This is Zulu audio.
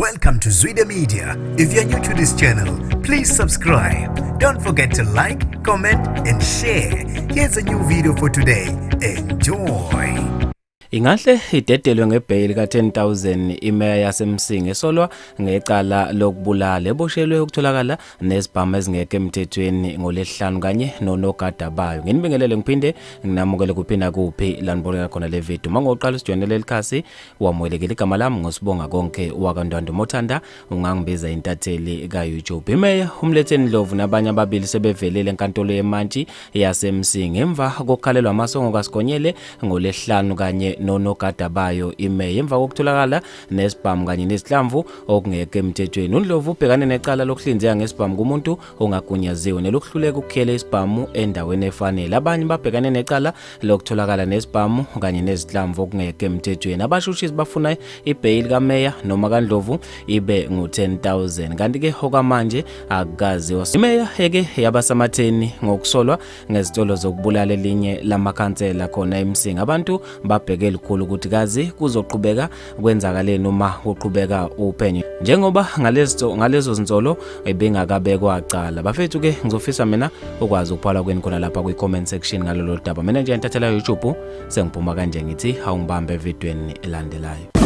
Welcome to Zwida Media. If you're new to this channel, please subscribe. Don't forget to like, comment, and share. Here's a new video for today. Enjoy. Ingahle idedelwe ngebheyili ka-10,000 imeya yaseMsinga esolwa ngecala lokubulala eboshelwe ukutholakala nezibhamu ezingekho emthethweni ngoLwesihlanu kanye nonogada bayo. Nginibingelele ngiphinde nginamukele kuphi nakuphi la nibonela khona le video. Uma ngoqala usijoyinele likhasi wamukelekile, igama lami ngosibonga konke wakaNdwandwe, mothanda ungangibiza intatheli ka-YouTube. Imeya uMletheni Ndlovu nabanye ababili sebevelele enkantolo yemantshi yaseMsinga emva kokukhalelwa amasongo kaSigonyela ngoLwesihlanu kanye nonogada bayo imeya emva kokutholakala nesibhamu kanye nezinhlamvu okungekho emthethweni. UNdlovu ubhekane necala lokuhlinzeka ngesibhamu kumuntu ongagunyaziwe nelokuhluleka ukukhiyela isibhamu endaweni efanele. Abanye babhekane necala lokutholakala nesibhamu kanye nezinhlamvu okungekho emthethweni. Abashushisi bafuna ibheyili kameya noma kaNdlovu ibe ngu-10,000, kanti-ke okwamanje akukaziwa. Imeya eke yabasamatheni ngokusolwa ngezitolo zokubulala elinye lamakhansela khona eMsinga. Abantu babheke elikhulu ukuthi kazi kuzoqhubeka kwenzakaleni uma kuqhubeka uphenyo, njengoba ngalezo zinsolo ebengakabekwa cala. Bafethu ke ngizofisa mina ukwazi ukuphala kweni khona lapha kwi-comment section ngalolu daba. Mina nje intathela YouTube sengiphuma kanje, ngithi awungibambe evidweni elandelayo.